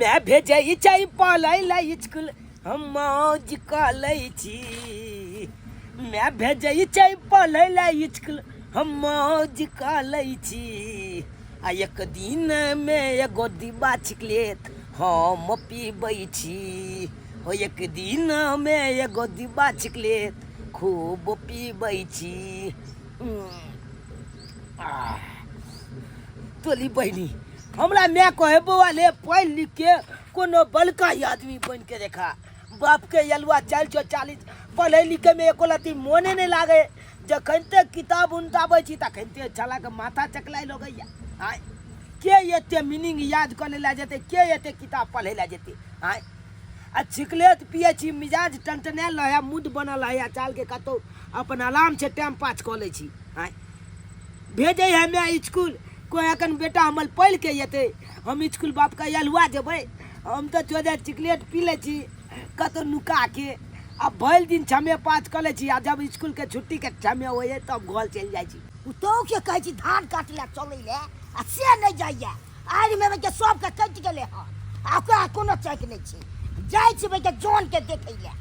माय भेजै छै पढ़ै लए इसकुल, हम मौज कऽ लै छी। माय भेजै छै पढ़ै लए इसकुल, हम मौज कऽ लै छी। आ एक दिनमे एगो डिब्बा छिकलेत हम पीबै छी। हो, एक दिनमे एगो डिब्बा छिकलेत खूब पीबै छी। तोली बहिनी, हमरा माय कहे, बौआ ले, पढ़ि लिख के कोनो बड़का ही आदमी बनि के देखा। बाप के अलुआ चालि छौ 40, पढ़ै लिखैमे एको लत्ती मोने नहि लागै। जखन ते किताब उनटाबै छी तखन ते छलाके माथा चकलाइ लगैया। आँय, के एते मीनिंग याद कऽ लै लए जेतै? के एते किताब पढ़ै लए जेतै? आँय, आ छिकलेत पियै छी, मिजाज टनटनायल रहै, मूड बनल रहै, चालके कतहु अपन आराम से टाइम पास कऽ लै छी। आँय, भेजै है मैं इसकुल, कोइ एखन बेटा हमर पढ़ि के एतै, हम इसकुल बापके अलुआ जेबै। हम तऽ चोदे चिकलेट पी लै छी कतहु नुका के, आ भरि दिन छमे पाँच कऽ लै छी, आ जब इसकुलके छुट्टीके समय होइए तब घर चलि जाइ छी। पुतोहुके कहै छी धान काटै लए चलै लए, आ से नहि जाइए। आड़िमे के सबके कटि गेलै हन, आ ओकरा कोनो चैक नहि छै। जाइ छी के जनके देखै लए,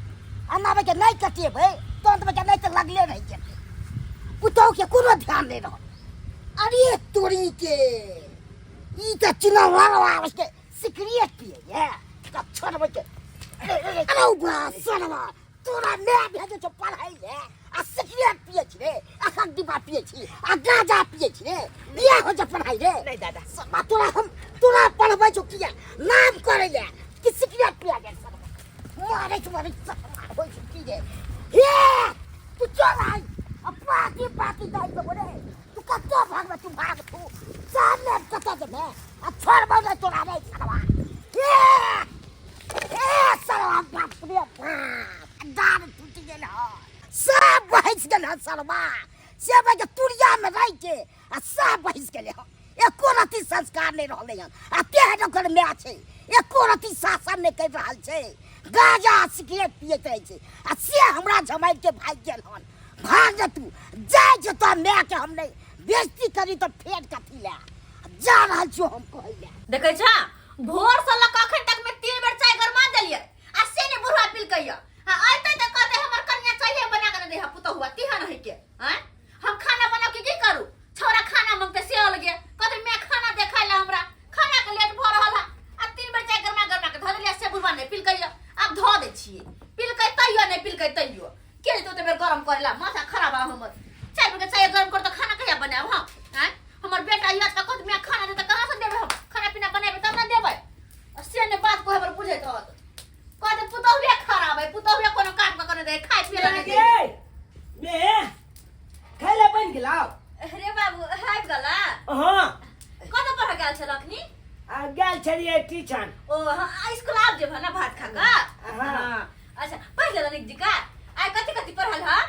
एना के नहि कटेबै तहन तऽ नहि तऽ लगले रहि जेतै। पुतोहुके कोनो ध्यान नहि रहल। अरे तोरी के, ई तऽ चुनाव के सिगरेट पियैए तऽ छोड़बै के। अरे बा सरवा, तोरा माय भेजै छौ पढ़ै लए आ सिगरेट पियै छी रे? अखन डिब्बा पियै छी आ गांजा पियै छी रे? इएह होइ छै पढ़ाइ रे? नहि दादा। सरवा, तोरा हम तोरा पढ़बै छौ किया? नाम करै लए कि सिगरेट पिया गेल? सरवा, मारै छौ, मारै सरवा, होइ छौ की रे? हे, तू चल आइ आ पाकी पाकी दाइ देबो रे। तू कतऽ भागबे? तू भाग, तू सामने कतऽ जेबे? आ छोड़बो नहि तोरा रे सरवा। हे हे सरवा, बाप रे बाप, डार टूटि गेल हन, सब बहसि गेल हन सरवा। से के तुरियामे रहि के आ सब बहसि गेलै हन। एको रत्ती संस्कार नहि रहलै हन, आ तेहन ओकर माय छै, एको रत्ती शासन नहि करि रहल छै। गांजा सिगरेट पियैत रहै छै, आ से हमरा झमारि के भागि गेल हन। भाग जा तू, जाइ छौ तोरा मायके हम नहि बेइज्जती करी तऽ फेर कथी लए जा रहल छियौ हम कहै लए। देखै छा, भोर से लऽ कऽ अखन तक में 3 बेर चाय गरमा देलियै आ से ने बुढ़वा पिलकै या। आ अयतै तऽ कहतै हमर कनिया चाये बना के दे, पुतहुआ तिहन है के। आँय, हम खाना बना के की करू? छौड़ा खाना मंगते से अलगे कहते मैं खाना देखै ला, हमरा खाना के लेट भऽ रहल है। आ 3 बेर चाय गरमा गरमा के धऽ देलियै, से बुढ़वा नहि पिलकै या। आब धऽ दै छियै, पिलकै तैयो नहि पिलकै तैयो के जेतै ओते बेर गरम करे ला? माथा खराब आ हमर। 4 बेर के चाय गरम कर तऽ खाना कहिया बनायब हम? आँय, हमर बेटा याद तऽ कहत मैं खाना दे, तऽ कहाँ से देबै हम? खाना पीना बनेबै तब ने देबै। आ से नहि बात कोइ हमर बुझैत रहत, कहते पुतहुए खराब है, पुतहुए कोनो काम कऽ के नहि दे, खाय पिए ला नहि दे। मे खाय ला बनि गेलौ? अरे बाबू, आबि गेला? हाँ। कतऽ पढ़ गेल छल अखनी? आ गेल छलियै टीचर। ओ हाँ, स्कूल आबि जेबह ने भात खा कऽ? हाँ। अच्छा, पढ़ि लेलऽ नीक जकाँ? आइ कथी कथी पढ़ल हँ?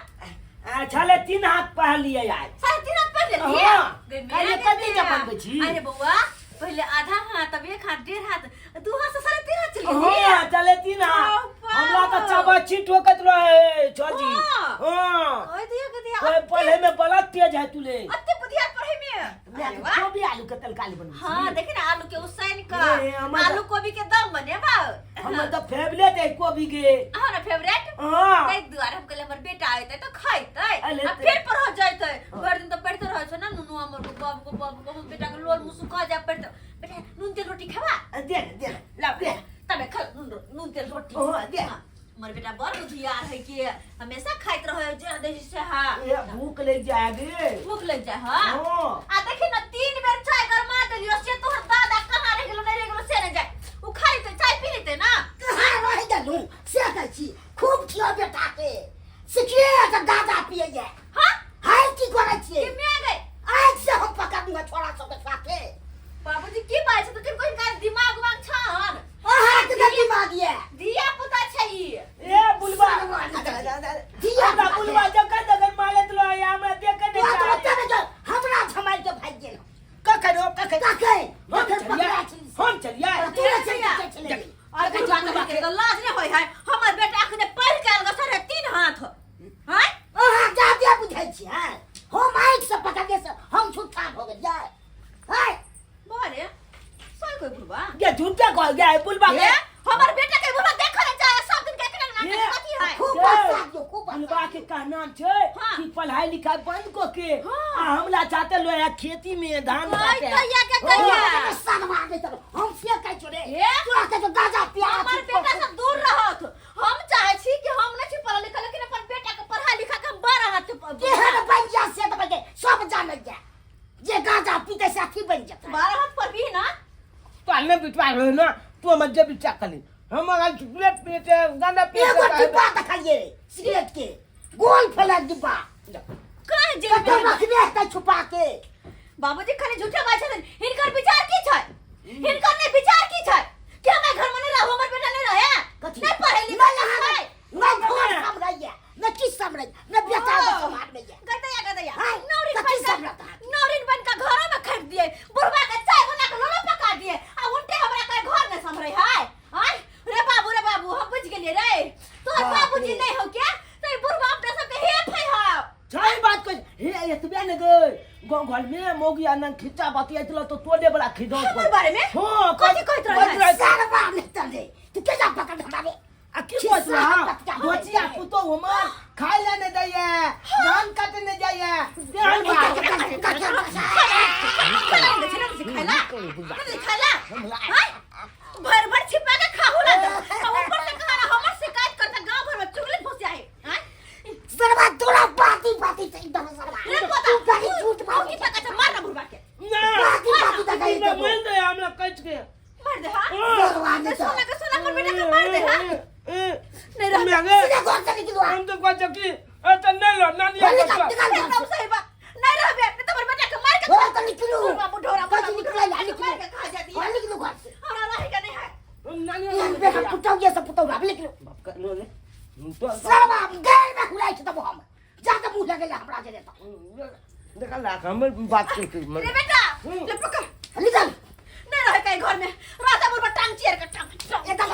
आ छलै 3 हाथ पढ़लियै आइ। 3.5 हाथ पढ़ि लेलियै? हाँ। गै मेरा, कहलियै गै कथी मेरा। के बनबै छी? अरे बौआ, पहिले आधा हाथ, तब एक हाथ, 1.5 हाथ, 2 हाथ से 3.5 हाथ चलि गेलियै। हाँ, छलै 3 हाथ। बाप। हमरा तऽ चबच्ची ठोकैत रहे छजी। हाँ। हाँ। कहि दियौ, कहि दियौ। कोई पढ़े में बड़ा तेज है तू ले। अते बुधियार पढ़े में। अरे वाह। कोबी आलू के तरकारी बनबै छी। हाँ, देखी ना आलू के उसैन का, ए, हमर आलू कोबी के दम बनेबा। हमर तऽ फेवरेट है कोबी के। हाँ ना, फेवरेट? हाँ। ताहि दुआरे हम कहलियै हमर बेटा अयतै तऽ खैतै अरे आ ते- फेर पढ़ऽ जैतै। भरि दिन तऽ पढ़िते रहै छै ने नुनू हमर को बाबू को बाबू को। हम बेटा के लोल मुँह सुखा जाय पढ़िते। बेटा, नून तेल रोटी खेबा? दे दे। ला दे। तबे खा नून तेल रोटी। हाँ, दे। हाँ, हमर बेटा बड़ बुधियार है के हमेशा खाइत रहे जे दै छै से। हाँ। ए, भूख लग जाए गे। भूख लग जाए। हाँ। हाँ। आ देखी ना, 3 बेर चाय गरमा देलियो, से तोहर दादा कहाँ रह गेलो, नहि रह गेलो से नहि जाय। उ खा लेतै, चाय पी लेतै ना। कहाँ रहि गेलहुँ से कहै छी। खूब खियो बेटाके, सिगरेट गांजा पियैए। हाँ। हाय, की करै छियै? के मैं गई? आज से हम पकड़लहुँ छोड़ा सबके साथे। बाबूजी, की बात छै? तो कोई का दिमाग उमाग छहन? अहाँके तऽ दिमाग ये। धिया पुता छै ई। ए बुलबा, धिया हमरा बुलबा जखन तखन मारैत रहै, हमरा देखे नहि तोरा तऽ चाहै। ओते नहि छै, हमरा झमारि के भागि गेल। कखन हो, कखन? कखन? हम कखन चलियै? पकड़ा छी? हम चलियै? तू नहि चलि चलि। और बुढ़वा के तऽ लाज नहि होइ है? हमर बेटा अखने पढ़ के आयल 3.5 हाथ हैं। अहाँ जादे बुझै छियै। हम आँखि से पकड़ने से हम झूठा भऽ गेलियै? हैं? बरे सही कोई बुढ़वा गे, झूठा कह गया। बुलबा के हे, हमर बेटा के बुढ़वा देखऽ ने चाहे सब दिन के एकरे नाटक कथी है खूब ये, बरसात जो खूब बुलबा बरसात के कहना छै हाँ। कि पढ़ाई लिखाई बंद क के हाँ। आ हमला चाहते लो है खेती में धान कहि काटे कहिया के कहिया सनवा दे तर हम से कहै छो रे हे? तोरा के तो गाजा पिया हमर बेटा से दूर रहत। हम चाहे छी कि हम नहीं छी पढ़ल लिखल, लेकिन अपन बेटा के पढ़ा लिखा के हम बड़ा हाथ केहन बन जा से तऽ बजे सब जानै जा जे गाजा पीते से अथी बन जेतै। 12 हाथ पर भी ना। तो हमें बिटवा रहे ना तू हमर जे बिचा कली हम अगर सिगरेट पीते गांजा पीते एगो डिब्बा देखलिए रे सिगरेट के गोल फैला डिब्बा कहाँ जेल कतौ में रखने हेतै छुपा के। बाबूजी खाली झूठे बाजै छथिन। हिनकर विचार की छै? हिनकर नहि विचार की छै कि हमरा घर में नहीं रहू, हमर बेटा नहीं रहे, कथी? नहीं पढ़े लिखे नहीं अहाँ छै। नहीं घर सम्हरैया, नहीं किछु सम्हरैया, नहीं बेटा के सम्हारैया। गदैया गदैया हाँ, नौरिन कथी बन का सम्हरता? नौरिन बन का घरों में खट दिए, बुढ़वा के चाय बना के लोलो पका दिए, आ उल्टे हमरा के घर नहीं सम्हरै है। आय रे बाबू, रे बाबू, हम बुझ गेलिए रे, तोहर बाप बाबूजी रे। नहीं हो क्या तो ई बुढ़वा अपना सबके हे फै हो। सही बात कह हे एतबे ने गए गाँव घर में मौगी आनंद खिच्चा बतियाइत रह तो तोले वाला खिदौत हमर बारे में? हाँ, कथी कहैत रहै? कहैत रहै। सरवा नहीं चले तू केना पकड़ हमरा रे? आ की कहैत खिस्सा रहै? बतिया बचिया पुतोह हमर खाय ले नहि दैया, धान काटे नहि जाइया, तेहन बात। खाला नहीं छै, नहीं खाला, नहीं खाला। हाय, भर भर छिपा के खाहू ला दो। आ ऊपर से कहा हमर शिकायत करता गांव भर में चुगली फंसिया है। हाय सरवा तोरा बाती बाती से एकदम सरवा रे पोता, तू खाली झूठ तू बात की पका छ, मार ना बुढ़वा के। ना, बाती बाती तक ई ना मारि दे हमरा कटि के। मार दे हां। सरवा नहीं तो सोना के सोना पर बेटा के मार दे हां। नहीं रह मैं गे, सीधे घर से निकलो। हम तो कहै छियै कि एतऽ नहि लो, नानी बोली आके निकाल एकदम घर से। सही बात। नहीं रहबे, नहीं तो हमर बेटा के मार के बोला तो निकलो। बुढ़वा बुढ़ोरा, कथी निकलो, या निकलो। मार के खा जाती और निकलो घर से। हमरा रहे के नहीं है। नानी ये बेटा पुतौ ये सब पुतौ अब निकलो। बाप का लो रे। तो सरवा गैर में हुलाई छै तब हम जा के मुंह लगेला हमरा जे देता। देखा लाख हमर बात सुन के रे बेटा, ले पकड़। निकल। नहीं रहे कहीं घर में राजा बुढ़वा टांग चीर के टांग टांग। एकदम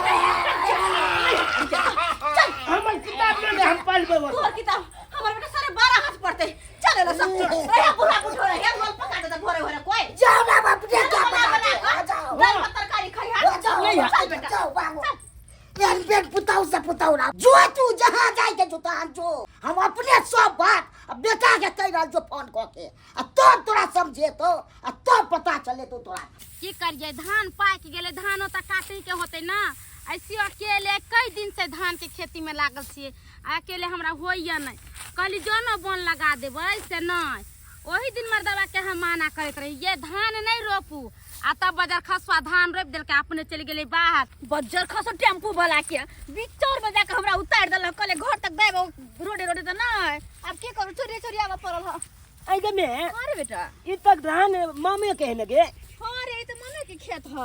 चल हमर किताब ले हम पढ़ लेबै। तोहर किताब हमर बेटा साढ़े 12 हाथ पढ़ते। चल लो सब रे बुढ़ा बुढ़ो रे लोल पका देता भोरे भोरे कोई। जाओ ना बाप रे क्या बना बना बना दे कर आ जाओ दाल में तरकारी खाई आ हां। जाओ नहीं, चल बेटा जाओ बाबू एहन पेट पुताऊ से पुताऊ ना जो तू जहाँ जाए के जुता जो हम अपने सब बात अब बेटा के कह रहल जो फोन कऽ के आ तब तोरा समझे तो आ तब पता चले तो तोरा की करिए धान पाकि गेलै, धानो तऽ काटैके होतै ना। ऐसे अकेले कई दिन से धान के खेती में लागल छियै, आ अकेले हमरा होइए नहि। कहली जो न बोन लगा देबै से नहि। ओही दिन मर्दबा के हम माना करैत रही ये धान नहि रोपू, आ तब बजर खसुआ धान रोपि देलकै, अपने चलि गेलै बाहर। बज्जर खसो टेम्पू वाला के बिचौर में जाके हमरा उतार देलक, कहले घर तक देब रोडे रोडे तऽ नहि। आब की करू, चोरी चोरी आबऽ पड़ल ह। ऐ गे में हाँ रे बेटा, ई तक धान मामे के है ने गे? हाँ रे, ई तऽ मामे के खेत ह,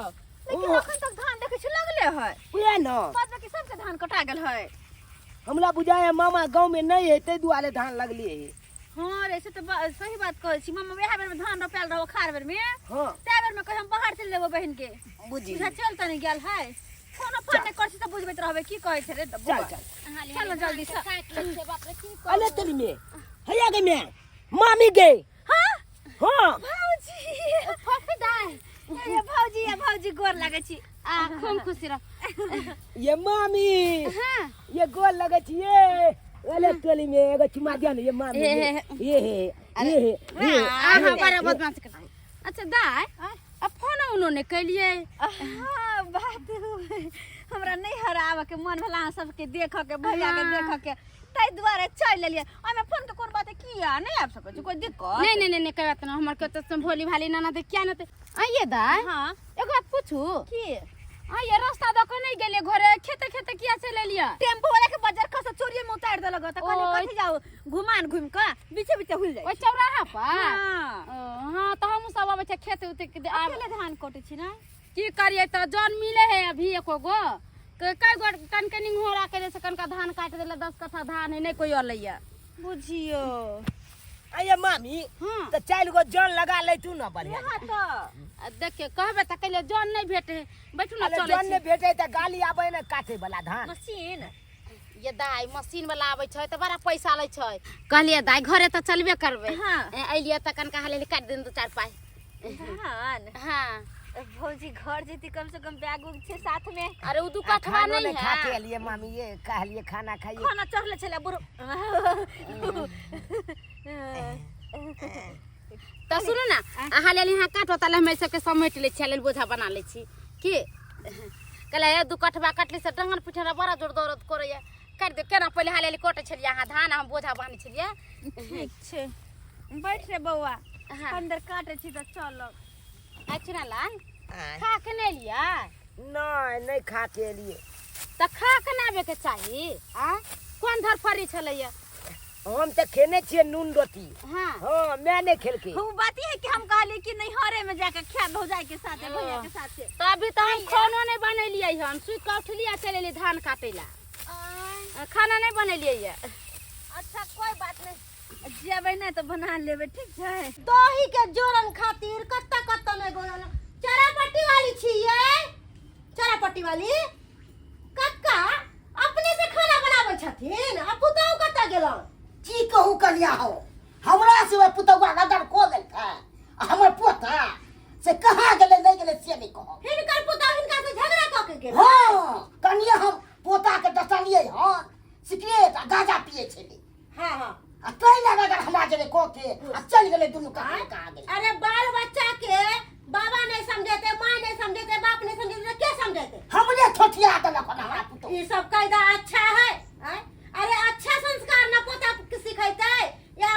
लेकिन ओ। अखन तक धान देखै छी लगले है। उएह न बाद बाकी सबके धान कटा गेल है। हमरा बुझाय है मामा गाँव में नहीं है ताहि दुआरे धान लगले है। हाँ रे, से तऽ सही बात कहै छी। मामा वएह बेर में धान रोपायल रहो अखाड़ बेर में। हाँ। तै बेर में कहे हम बाहर चलि जेबो बहिन के। बुझी। बुझा चल तनी गेल है। फोनो फोन नहि करै छी तऽ बुझबैत रहबै की कहै छै रे तऽ चल बौआ। चल। चल न जल्दी से। अले तनी में हैया गे में मामी गे। हाँ? हाँ। भौजी। फफी दाय। ए, भौजी, ए, भौजी, गोर लागै छी। आ खूब खुशी रह। ये मामी। हाँ। ये गोर लगै छी ये। अले टोली में एगो चुमा दिया ने ये मामी। हे, ये हे, ये हे, ये हे, ये। अहाँ बड़ा बदमाश कर। अच्छा दाय, आ फोन उनो ने कैलिए? हाँ, बात हमरा नहीं हराबऽ के मन भेल अहाँ सबके देखऽ के, भैया के देखऽ के, ताहि दुआरे चलि एलियै। ओहिमे फोन के कोन बात है, किया नहि आबि सकै छी, कोई दिक्कत? नहीं नहीं नहीं, कोई बात नहीं, हमर के तो भोली भाली नाना दे किया नहीं। आइए दाय। हाँ। एगो बात पूछू? की? आइए रास्ता दऽ के नहीं गेलिए घरे, खेते खेते किया चलि एलिए? टेम्पो वाला के बजर खसा चोरिये में उतारि देलक, तऽ कहलियै ओय। कथी जाउ घुमान घुमि कऽ बीचे बीचे हुलि जाइ ओहि चौराहा पर? हाँ। ओ, हाँ, तऽ हमहूँ सब अबै छियै खेत उत के आब। अकेले धान कटै छी ना? की करियै तऽ जन मिले है अभी एको गो, कई गो कनकनी घोड़ा के से कनका धान काटि देलक, 10 कट्ठा धान है, नहीं कोई अलैया। बुझियो। आइए मामी, हाँ। तऽ 4 गो जन लगा ले तू ना बढ़िया। हाँ तऽ। आ देखियौ, कहबै तऽ कहलियै जन नहि भेटै है, बैठू ना, अरे चलै जन छी। नहि भेटै तऽ गाली आबै ने काटै वाला धान। मशीन। ये दाइ मशीन वाला आबै छै तऽ बड़ा पैसा लै छै। कहलियै दाइ घरे तऽ चलबे करबै। हाँ। ए, अइलियै तऽ कनका हाली काटि देन 2-4 पाइ। धान। हाँ। भौजी घर जेती कम से कम बैग उग छै साथ में। अरे उ दू कठवा खानो नहीं नहीं खा के है। एलियै मामी, ये कहलियै खाना खाइए। खाना चढ़ले छलै बुढ़। तऽ सुनू ने, अहाँ लेल यहाँ काटो ताले हम सबके समेट लै छी, लेल बोझा बना लै छी। की कहले हे दू कठवा कटली से डंगल पिठरा बड़ा जोर दर्द करैया, काटि दे केना। पहिले हाल कटै छलियै अहाँ धान, हम बोझा बान्है छलियै। ठीक छै, बैठ रे बौआ। हाँ। अंदर काटे छी तऽ चलब। अच्छा लाल, आँय। खा के नहि एलियै? नहि, नहि खा के एलियै। तऽ खा के नहि आबैके चाही। आ कोन धरफड़ी छलैया? हम तऽ खेने छियै नून रोटी। हाँ। हाँ, मैं नहीं खेलके। वो बात ये है कि हम कहलिए कि नैहरे में जाके खायब भौजाई के साथे, भैया के साथे। तऽ अभी तऽ हम खानो नहि बनेलियै हन, सुति कऽ उठलियै चलि एलियै धान काटै लए। आँय। खाना नहि बनेलियै ये। अच्छा कोई बात नहीं, जेबै ने तऽ बना लेबै, ठीक छै। दही के जोरन खातिर कत्ता कत्ता नहि गोरल। चरापट्टी वाली छियै, चरापट्टी वाली कक्का अपने से खाना बनाबै छथिन आ पुतहु कतऽ गेलहुँ? की कहू कनिया हो, हमरा से ओहि पुतहुआ रगड़ कऽ देलकै आ हमर पोता से कहाँ गेलै नहि गेलै से नहि कहब। हिनकर पुतहु हिनका से झगड़ा कऽ के गेल? हँ कनिया, हम पोता के डसलियै हन, सिगरेट आ गांजा पियै छलै। हाँ हाँ। आ ताहि लए अगर हमरा गेलै कऽ के आ चलि गेलै दुनू, कहाँ कहाँ गेलै। अरे बाल बच्चा के बाबा नहीं समझेते, माँ नहीं समझेते, बाप नहीं समझेते, के समझेते? हमरे ठोठिया देलक हन हमरा पुतहु। ई सब कायदा अच्छा है? आँय? अरे अच्छा संस्कार न पोता के सिखेते या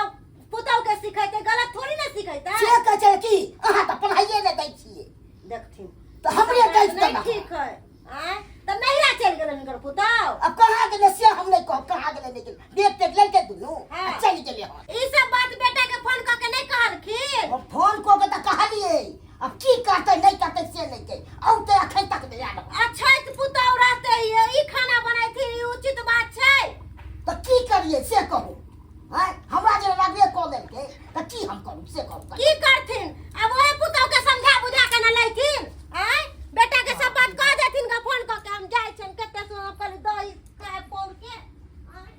पुतहु के सिखेते, गलत थोड़ी ना सिखेते। से कहै छै कि अहाँ तऽ पढ़ाइए नहि दै छियै। देखथिन तऽ हमरे बात कहि नहीं देलक। ठीक है। आँय? तऽ नैहरा चलि गेलन हिनकर पुतहु। अब कहाँ गेलै से हम नहि कहब, कहाँ गेलै नहि गेलै, बेग तेग लेलकै दुनू हाँ। आ चलि गेलै हन। ई सब बात बेटा के फोन कऽ के नहि कहलखिन? हम फोन कऽ के तऽ कहलियै, अब की करतै नहि करतै से नहि कहि औतै, अखन तक नहि आयल। अछैत पुतहु रहते ई खाना बनैथिन, ई उचित बात छै? तऽ की करियै से कहू? आँय, हमरा जे रगड़े कऽ देलकै तऽ की हम करू से कहू। की करथिन अब, ओहे पुतहु के समझा बुझा के न लैथिन? आँय, बेटा के सब बात कह देथिन ग फोन कऽ के। हम जाइ छियनि, कते से हम कहली दही खाय पौर के। आँय?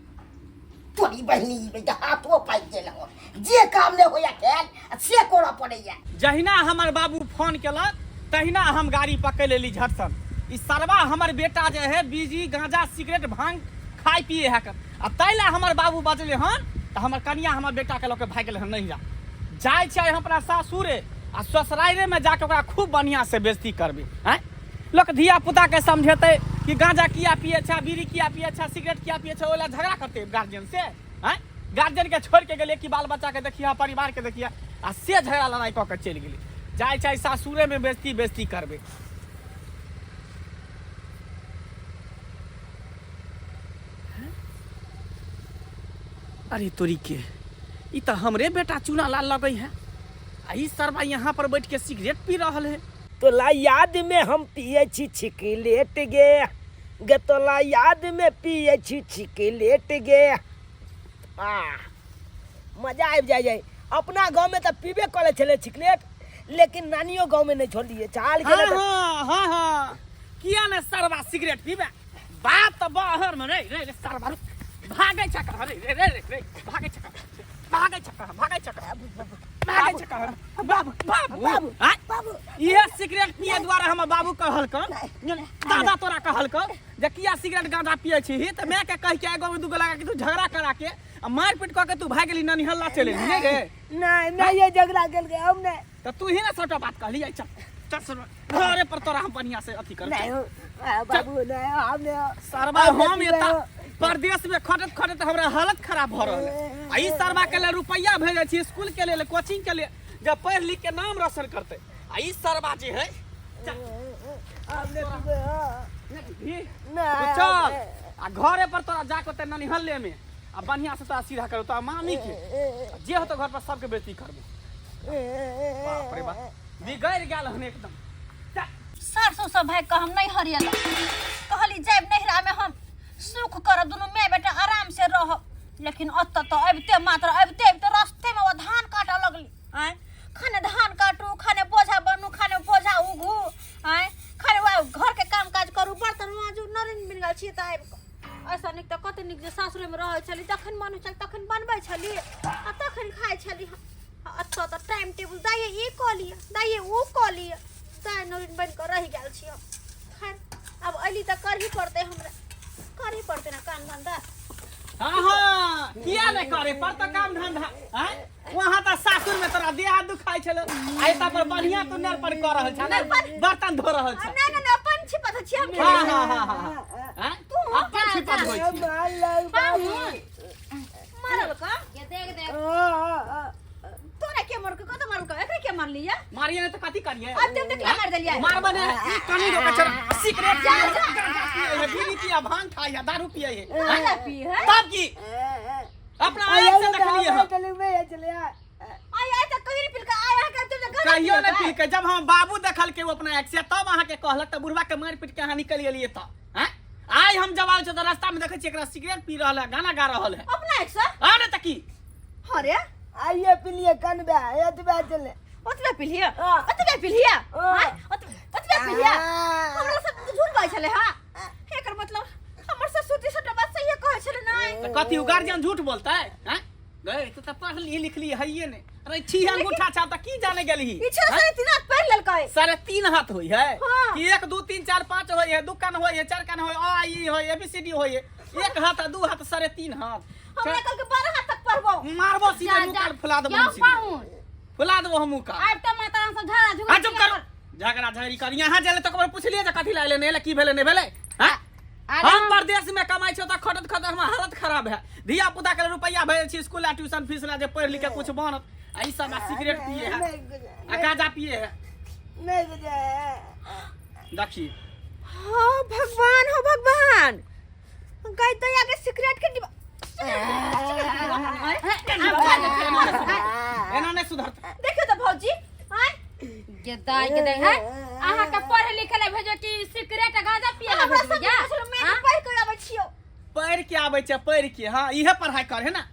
तोरी बहिनी बेटा हाथो पाकि गेल हन, जे काम नहि होइया कयल आ से करऽ पड़ैया। जहिना हमर बाबू फोन केलक तहिना हम गाड़ी पकड़ि लेली झटसन। ई सरवा हमर बेटा जे है बीजी गांजा सिगरेट भांग खाय पिए है कर, आ ताहि लए हमर बाबू बजले हन तऽ हमर कनिया हमर बेटाके लऽ के भागि गेलै हन नैहरा। जाइ छै हम अपना सासुरे आ ससुराइरेमे जाके ओकरा खूब बढ़िआँ से बेइज्जती करबै। आँय, लोक धिया पुताके समझेतै कि गांजा किया पिए छै, बीड़ी किया पिए छै, सिगरेट किया पिए छै, ओहि लए झगड़ा करतै गार्जियन से? आँय, गार्जियनके छोड़ि के गेलियै कि बाल बच्चाके देखिए, परिवारके देखिए, आ से झगड़ा लड़ाइ कऽ के चलि गेलै। जाइ छै सासुरेमे बेइज्जती बेइज्जती करबै। अरे तोरी के, ई तऽ हमरे बेटा चूना लाल लगै है, आ ई सरबा यहाँ पर बैठ के सिगरेट पी रहल है। तोला याद में हम पिए छी छिकलेट गे, गे तोला याद में पिए छी छिकलेट गे। आ मजा आबि जाइ जाइ। अपना गाँव में तऽ पीबे करै छलै छिकलेट, लेकिन नानियो गाँव में नहि छोड़लियै चाल हाँ गेलै तऽ- हाँ हाँ हाँ, किया ने सरबा सिगरेट पीबे, बाप तऽ बाहर में रे रे रे सरबा रुक, भागै छ कहाँ रे रे रे रे रे भागै छ कहाँ, भागै छ कहाँ, भागै छ कहाँ, भागै छ कहाँ? बाबू बाबू बाबू, आँय? बाबू। इहे सिगरेट पिए द्वारा हमर बाबू कहलकन, दादा तोरा कहलकन जे किया सिगरेट गांजा पिए छी, तऽ माय के कहि के एगो में दूगो लगा के तू झगड़ा करा के आ मारपीट कऽ के तू भागि गेली, ननिहल्ला चलि एली नहि रे? नहीं नहीं, ये झगड़ा गेल के हम नहीं। तऽ तू ही ने सबटा बात कहली। चल चल चल, घरे पर तोरा हम बढ़िया से अथी कर। नहीं बाबू, नहीं, हम नहीं। सरबा हम हम नहीं एता पीबै। परदेश में खटत खटत हमरा हालत खराब भऽ रहल है, आ ई सरबा के लेल रुपैया भेजै छी स्कूल के लेल, कोचिंग के लेल, जब पढ़ि लिख के नाम रोशन करतै, आ ई सरबा जे है चल, हम नहीं पीबै, हाँ। नहीं, नहीं, तू चल हम नहीं। आ घरे पर तोरा जाके ओते ननिहल्ले में आ बढ़िया से तोरा सीधा करू, तोरा मामी के आ जे होतो घर पर सबके बेइज्जती करबो। बाप रे बाप, बिगड़ि गेल हन एकदम। चल। सरसों सब भाग के हम नहीं हरियल कहली जायब नैहरा में हम सुख करब, दुनू माय बेटा आराम से रहब, लेकिन ओतऽ तऽ अबिते मात्र अबिते अबिते रस्ते में ओ धान काटऽ लगली। आँय, खाने धान काटू, खाने बोझा बनू, खाने बोझा उघू, आँय, खाने वएह घर के काम काज करू, बर्तन माजू, नरेन बनि गेल छियै तऽ आबि कऽ। ऐसा नीक तऽ कते नीक जे सासुरेमे रहै छली, जखन मन होइ छल तखन बनबै छली आ तखन खाइ छली। आ एतऽ तऽ टाइम टेबुल दाइये ई कऽ लिअ, दाइये ओ कऽ लिअ। तैं नौरिन बनि कऽ रहि गेल छी हम। खैर आब अयली तऽ करही पड़तै हमरा, करही पड़तै ने काम धंधा। हाँ हाँ किया नहीं करे पर तो काम धंधा हैं वहां त सासुर में तोरा देह हाथ दुखाइ छलो आ एता पर बढ़िया तू नर पर कर रहल छ बर्तन धो रहल छ। नहीं नहीं नहीं अपन छिपत छी हम। हाँ हाँ हाँ हाँ हैं अपन छिपत होइ छी। मारल का ये देख देख तोरा के मारल कत मारल का एकरे के मारली या मारिए ने त कथी करिए? अब तुम देखला मार देलियै। मारबे ने ई कनी रोके छ सिगरेट जा जा बीड़ी पिया भांग खाइ है दारू पिए है गांजा पी है तब की अपना आँख से देखलिए हम। आय आय त कहीं पिल के आय के तुम गांजा कहियो ने पी के जब हम बाबू देखल के अपना आँख से तब अहाँ के कहलक त बुढ़वा के मार पीट के अहाँ निकल गेलिए त हैं आइ हम जब आबै छी त रास्ता में देखै छी एकरा सिगरेट पी रहल है गाना गा रहल है। अपना आँख से? आ ने त की अरे आइए पिलिए कनबे एतबे चले ओतबे पिलिए हाँ। ओतबे पिलिए हाँ। ओतबे पिलिए हमरा सब झूठ बाजै छलै। हां एकर मतलब हमर ससुर जी सबटा बात सहिए कहै छलै। नहीं त कथी उ गार्जियन झूठ बोलतै हैं? गए तू त पढ़ली लिखली हइये ने। अरे छी अंगूठा छाप त की जाने गेलही? ई छह साढ़े तीन हाथ पढ़ लेलकै। 3.5 हाथ होई है। हाँ। कि 1 2 3 4 5 होई है, 2 कान होई है, 4 कान होई, अ आ ई होई, ए बी सी डी होई है। 1 हाथ आ 2 हाथ 3.5 हाथ। हमरा कल के 12 हाथ तक पढ़बो। मारबो सीधे मुंह कान फुला देबो क्यों सीधे। पाहुन? फुला देबो हम मुंह कान। आब त माता सब झगड़ा झुगड़ी आ चुप कर। झगड़ा झगड़ी कर यहाँ जेले तो कबर पूछलिए जे कथी लाइले नहीं की भेले नहीं भेले हैं? हम परदेश में कमाई छो त खटत खटत हमर हालत खराब है। धिया पुता के रुपया भेजै छी स्कूल आ ट्यूशन फीस ला जे पढ़ लिख के कुछ बनत आ ई सब आ सिगरेट पिए है आ गांजा पिए है। नहीं देखी हो भगवान, हो भगवान, गाय दया के सिगरेट के डिब्बा एना नहीं सुधरता। देखियो तो भौजी आय गे दाई के दाई है अहाँ के पढ़े लिखे ले भेजो कि सिगरेट गांजा पिए ले हमरा भेजो सब या? पूछलो मैं पढ़ के आबै छियो। पढ़ के आबै छै पढ़ के। हाँ इहे पढ़ाई कर है ना,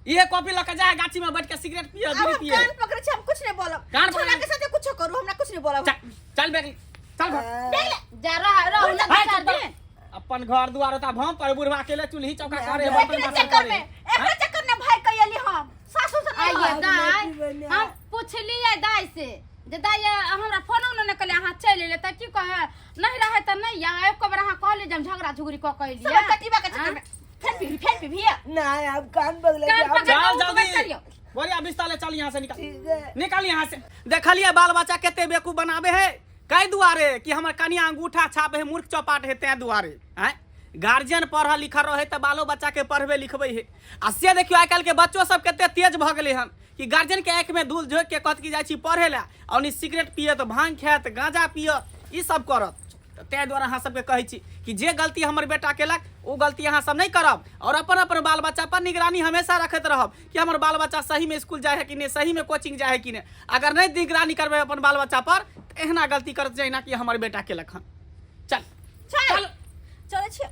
इहे कॉपी लके जाए गाछी में बैठ के सिगरेट पिए अब बीड़ी हम पिए। कान पकड़े छी, हम कुछ नहीं बोलब। कान छोरा पकड़े। के साथे कुछ करू, हमरा कुछ नहीं बोलब। चल चल बेटी चल घर। जा रह रह हाय, चार चुप कर। दिन। अपन घर दुआर होता भम पर बुढ़वा अकेले चूल्ही चौका करे बर्तन एकरे बासन चक्कर करे। में, एकरे चक्कर में भाई कहियली हम सासु से नहीं आइए होय। दाई, हम पूछलिए दाई से जे दाई हमरा फोन उन नहि कले अहाँ चलि एलियै तऽ की कहे नहीं रहे तऽ नहीं आ एको बेर अहाँ कहलियै जे हम झगड़ा झुगड़ी कऽ के एलियै। सब कटिबा के चक्कर में फेर पीभी, फेर पीभी। नहीं अब कान बगल कान पकड़ चल के जल्दी चलियो। बोलिया बिस्तर ले चल यहाँ से निकल, ठीक है। निकल यहाँ से। देखलिए बाल बच्चा कते बेवकूफ बनाबे है कै दुआरे कि हमर कनिया अंगूठा छाप है मूर्ख चौपाट है तै दुआरे हैं। गार्जियन पढ़ल लिखल रहे तऽ बालो बच्चा के पढ़बे लिखबे है। आ से देखियो आइ काल्हि के बच्चो सब कते तेज भऽ गेलै हन कि गार्जियन के आँखि में धूल झोंकि के कहत कि जाइ छी पढ़े लए आ ओनी सिगरेट पियत भांग खायत गांजा पियत ई सब करत। तऽ ताहि दुआरे अहाँ सबके कहै छी कि जे गलती हमर बेटा केलक ओ गलती अहाँ सब नहि करब और अपन अपन बाल बच्चा पर निगरानी हमेशा रखैत रहब कि हमर बाल बच्चा सही में स्कूल जाइ है कि नहि, सही में कोचिंग जाइ है कि नहि। अगर नहि निगरानी करबै अपन बाल बच्चा पर तऽ एहना गलती करत जहिना कि हमर बेटा केलक हन। चल चल चल चलै छी।